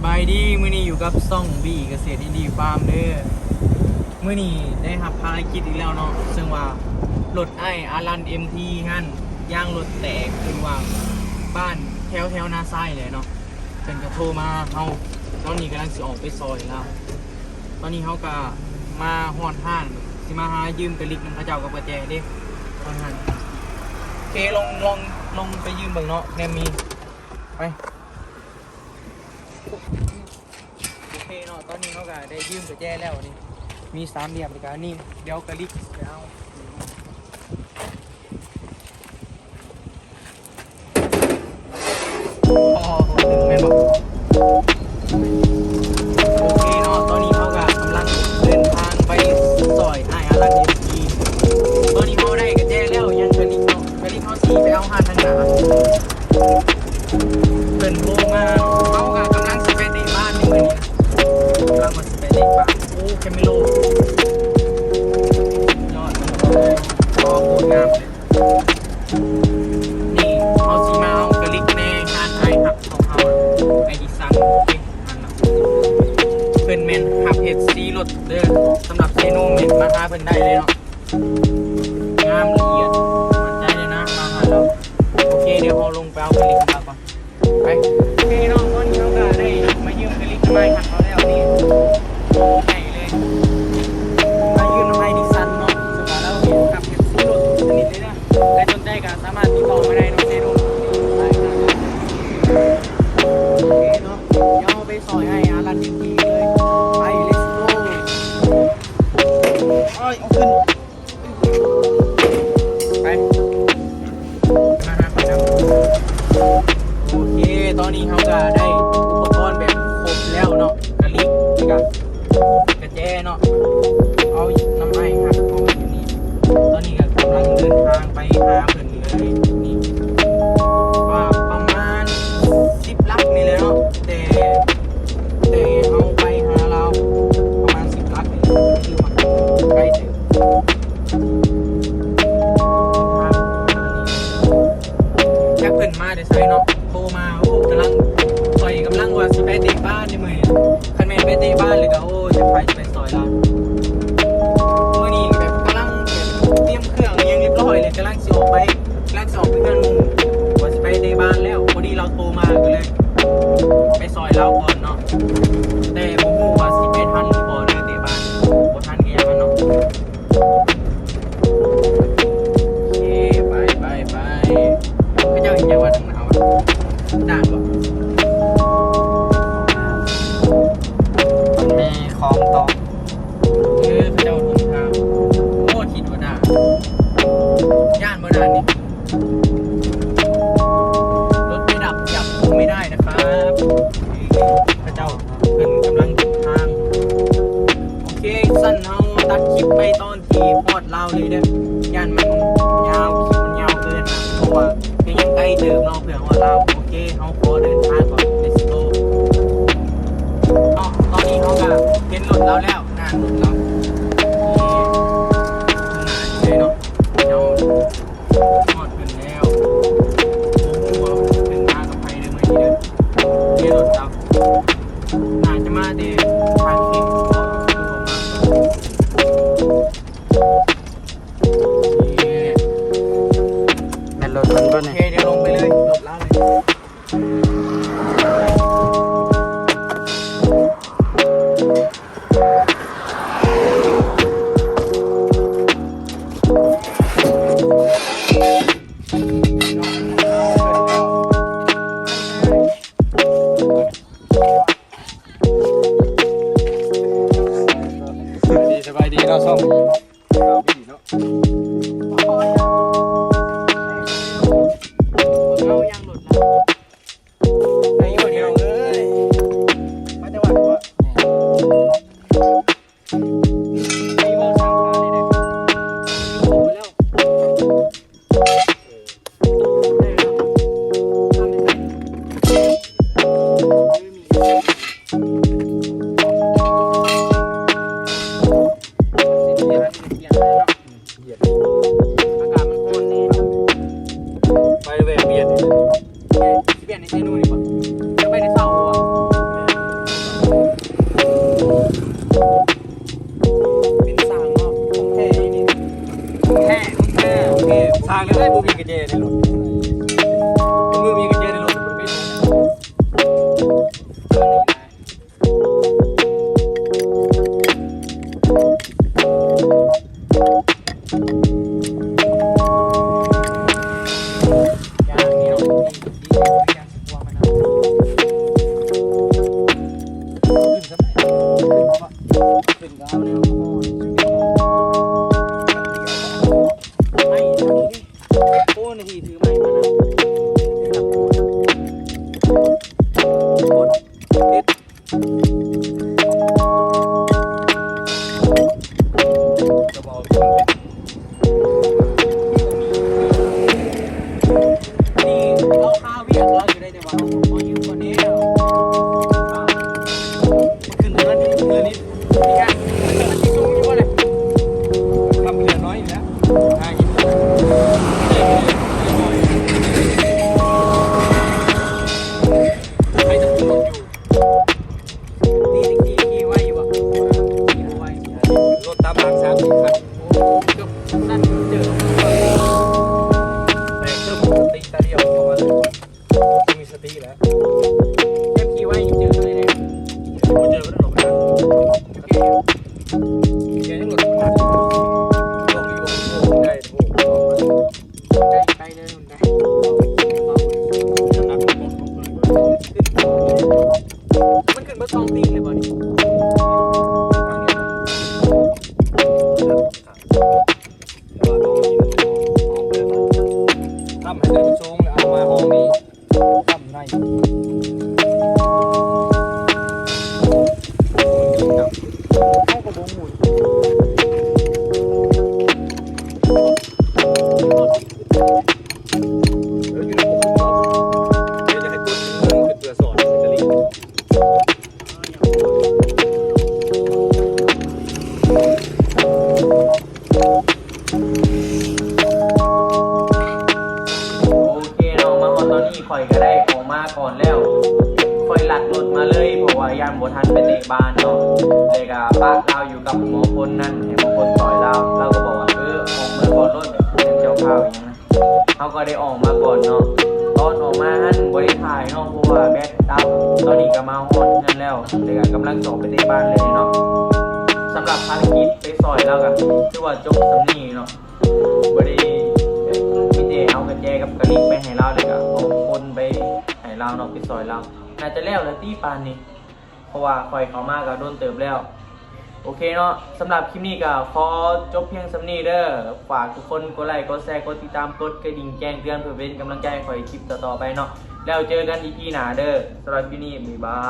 ສະບາຍດີ ມື້ນີ້ຢູ່ກັບຊ່ອງ ບີ ກະເສດອິນດີຟາມເດີ. ມື້ນີ້ໄດ້ຮັບພາລະກິດອີກແລ້ວເນາະ ເຊິ່ງວ່າລົດອ້າຍອາລັນ ເອັມທີ ຫັ້ນ ຢາງລົດແຕກຢູ່ຫວ່າງບ້ານແຖວໆນາຊາຍແຫຼະເນາະ. ເພິ່ນກະໂທມາຫາເຮົາ ຕອນນີ້ກຳລັງຊິອອກໄປຊ່ອຍລາວ. ຕອນນີ້ເຮົາກະມາຮອດຮ້ານ ຊິມາຫາຢືມກະລິກນຳເຂົາເຈົ້າກັບກະແຈເດ້ ຮອດຮ້ານ. ໂອເຄ ລອງ ລອງ ລອງໄປຢືມເບິ່ງເນາະ ແນມມີ ໄປ. ໂອເຄເນາະ ຕອນນີ້ເຮົາກະໄດ້ຢືມກະແຈແລ້ວ ນີ້ມີສາມຫຼ່ຽມ ແລ້ວກະນີ້ ດຽວກະລິກໄປເອົາ. ໂອເຄເນາະ ຕອນນີ້ເຮົາກະກຳລັງເດີນທາງໄປຊ່ອຍອ້າຍອາລັນ ເອັມທີ. ຕອນນີ້ເຮົາໄດ້ກະແຈແລ້ວ ຍັງກະລິກເນາະ ກະລິກເຮົາຊິໄປເອົາຮ້ານທາງໜ້າ. ເພິ່ນໂທມາ ເຮົາກະກຳລັງຊິໄປເຕະບານໃນມື້ນີ້ນະ ກຳລັງວ່າຊິໄປເຕະບານ. ໂອ້ ແຄເມໂລ ຍອດ ໂຄດງາມເລີຍ. ນີ້ເຮົາຊິມາເອົາກະລິກແດ່ ງານອ້າຍຮັກຂອງເຮົາ ໄອ້ດິສັນ ເພິ່ນແມ່ນຮັບເຮັດສີລົດເດີ. ສຳລັບເຊໂນແມ່ນມາຫາເພິ່ນໄດ້ເລີຍເນາະ ງາມລະອຽດ ໝັ້ນໃຈເລີຍນະ ມາຫາລາວ. ໂອເຄ ດຽວເຮົາລົງໄປເອົາກະລິກມາກ່ອນ. ໄປ ໂອເຄເນາະ ຕອນນີ້ເຮົາກະໄດ້ມາຢືມກະລິກນຳອ້າຍຮັກເຮົາແລ້ວ ນີ້ ໃຫຍ່ເລີຍ ມາຢືມນຳອ້າຍດິສັນເນາະ ເຊິ່ງວ່າລາວເປັນຜູ້ຂັບແທັກຊີລົດສະໜິດເລີຍເດີ. ໃຜສົນໃຈກະສາມາດຕິດຕໍ່ມາໄດ້ເນາະ ເຊໂນ. ໂອເຄເນາະ ດຽວເຮົາໄປຊ່ອຍອ້າຍອາລັນອີກທີເລີຍ ໄປ ເລັດໂກ. ເອົາຂຶ້ນ ໄປ ໂອເຄ ຕອນນີ້ເຮົາກະໄດ້ອຸປະກອນແບບຄົບແລ້ວເນາະ ກະລິກ ແລ້ວກະກະແຈເນາະ ເອົານຳອ້າຍຮັກເຮົາຢູ່ນີ້. ຕອນນີ້ກະກຳລັງເດີນທາງໄປຫາເພິ່ນເລີຍ ນີ້ ວ່າປະມານສິບຫຼັກນີ້ແຫຼະເນາະ ແຕ່ ແຕ່ເຮົາໄປຫາລາວປະມານສິບຫຼັກນີ້ແຫຼະ ຄືວ່າໄກເຕີບ. ຈັກເພິ່ນມາແຕ່ໃສເນາະ ໂທມາ ໂອ້ ກຳລັງ ຂ້ອຍກຳລັງວ່າຊິໄປເຕະບານໃນມື້ນີ້ ຄັນແມ່ນໄປເຕະບານແລ້ວກະ ໂອ້ ຈັກໃຜຊິໄປຊ່ອຍລາວ. ມື້ນີ້ແບບກຳລັງແບບຕຽມເຄື່ອງອີ່ຫຍັງຮຽບຮ້ອຍແລ້ວ ກຳລັງຊິອອກໄປ ກຳລັງຊິອອກໄປເຮືອນໝູ່ ວ່າຊິໄປເຕະບານແລ້ວ ພໍດີລາວໂທມາ ກະເລີຍໄປຊ່ອຍລາວກ່ອນເນາະ ແຕ່ບໍ່ຮູ້ວ່າຊິໄປທັນຫຼືບໍ່ເດີ ເຕະບານ ບໍ່ທັນກະຢ່າງນັ້ນເນາະ. ໂອເຄ ໄປ ໄປ ໄປ ເຂົາເຈົ້າເຮັດຫຍັງວະ ທາງໜ້າວະ ດ່ານບໍ່ ມັນມີຂອງຕໍ່ ເອີ ເຂົາເຈົ້າລົງທາງ ໂອ້ ຄິດວ່າດ່ານ ຢ້ານບໍ່ດ່ານນີ້ ລົດໄຟດັບ ຈັບກຸມໄມ່ໄດ້ນະຄັບ ເຂົາເຈົ້າ ເພິ່ນກຳລັງເດີນທາງ. ໂອເຄ ຊັ້ນເຮົາຕັດຄລິບໄປຕອນທີ່ຮອດລາວເລີຍເດີ ຢ້ານມັນຍາວ ຄລິບມັນຍາວເກີນນະ ເພາະວ່າກະຍັງໄກເຕີບເນາະເພື່ອຮອດລາວ. ໂອເຄ ເຮົາຂໍເດີນທາງກ່ອນ ເລັດໂກ. ເນາະ ຕອນນີ້ເຮົາກະເຫັນລົດລາວແລ້ວ ໜ້າລົດລາວ ນີ້ ໜ້ານີ້ເລີຍເນາະ ເຮົາ ຮອດເພິ່ນແລ້ວ ບໍ່ຮູ້ວ່າເພິ່ນມາກັບໃຜເດີ ມື້ນີ້ເດີ ມີລົດຈັກ ໜ້າຈະມາແຕ່ທາງເຂດ ແມ່ນລົດເພິ່ນບໍ່ນີ້ ໂອເຄ ດຽວລົງໄປເລີຍ ລົດລາວເລີຍ. ສະບາຍດີ ສະບາຍດີເນາະ ຊ່ອງ ເອົາບີເນາະ ເອົາຢາງລົດລະ ໄປຢູ່ພີ່ນ້ອງເອີຍ ມາແຕ່ວັດບໍ່ ໄປເບິ່ງສາມຂານີ້ເດ້ ໄປແລ້ວ ເອີ ມີ ເອີ ມີ. ນີ້ເຮົາຄາວຽກລາວຢູ່ໄດ໋ ແຕ່ວ່າເຮົາບໍ່ຢືມກ່ອນແລ້ວ ຂຶ້ນເຮືອນ ເຮືອນນີ້ ມີງານທີ່ສູງຢູ່ບໍ່ເລີຍ ຄຳເຮືອນ້ອຍນີ້ແຫຼະ ຫາກິນ ໃຫ້ຕຳຫຼວດຢູ່. ນີ້ຂີ່ ຂີ່ໄວຢູ່ບໍ່? ຂີ່ບໍ່ໄວ ລົດຕາມຫຼັງສາມສີ່ຄັນ ໂອ້ ເກືອບນັ້ນເຈີ ແບກເຕີມສະຕິຕາດຽວເຂົ້າມາເລີຍ ມີສະຕິແລ້ວ ແຕ່ຂີ່ໄວເຈີເລີຍເດ້ ບໍ່ເຈີບໍ່ໄດ້ດອກ ໂອເຄ ແກຍັງລົດ ໄດ້ ໄດ້ ໄດ້ເລີຍ ມັນຂຶ້ນເບິດສອງຕີນເລີຍບໍ່ນີ້? ທຳໃຫ້ມັນສູງ ແລ້ວເອົາມາຫ້ອງນີ້ ທຳໃນ ເຮົາກໍບໍ່ຮູ້ ເອີ ຢູ່ໃນ ເພື່ອສອນອິຕາລີ ໂອເຄເນາະ ມາຮອດຕອນນີ້ຂ້ອຍກໍໄດ້ອອກມາກ່ອນແລ້ວ ຂ້ອຍລັດລົດມາເລີຍ ເພາະວ່າຢ້ານບໍ່ທັນໄປເຕະບານເນາະ ແລ້ວກໍປະລາວຢູ່ກັບໝໍພົນນັ້ນ ໃຫ້ໝໍພົນຊ່ອຍລາວ ລາວກໍບອກວ່າ ເອີ ອອກເມືອກ່ອນໂລດ ເຈົ້າພາວຫຍັງນະ. ເຮົາກໍໄດ້ອອກມາກ່ອນເນາະ ຕອນອອກມາຫັ້ນບໍ່ໄດ້ຖ່າຍເນາະ ເພາະວ່າແບັດດັບ ຕອນນີ້ກໍມາຮອດເຮືອນແລ້ວ ແລ້ວກໍກຳລັງຈະອອກໄປເຕະບານເລີຍເນາະ. ສຳລັບພາລະກິດໄປຊ່ອຍລາວກໍຖືວ່າຈົບສ່ຳນີ້ເນາະ ບໍ່ໄດ້ ມີແຕ່ເອົາກະແຈກັບກະລິກໄປໃຫ້ລາວ ແລ້ວກໍເອົາຄົນໄປໃຫ້ລາວເນາະ ໄປຊ່ອຍລາວ ໜ້າຈະແລ້ວແລ້ວຕິປານນີ້. ເພາະວ່າຂ້ອຍເຂົ້າມາກໍດົນເຕີບແລ້ວ. ໂອເຄເນາະ ສຳລັບຄລິບນີ້ກໍຂໍຈົບພຽງສ່ຳນີ້ເດີ. ຝາກທຸກຄົນກົດໄລ ກົດແຊ ກົດຕິດຕາມ ກົດກະດິ່ງແຈ້ງເຕືອນ ເພື່ອເປັນກຳລັງໃຈໃຫ້ຂ້ອຍຄລິບຕໍ່ໆໄປເນາະ. ແລ້ວເຈີກັນອີພີໜ້າເດີ. ສຳລັບຄລິບນີ້ ບາຍບາຍ.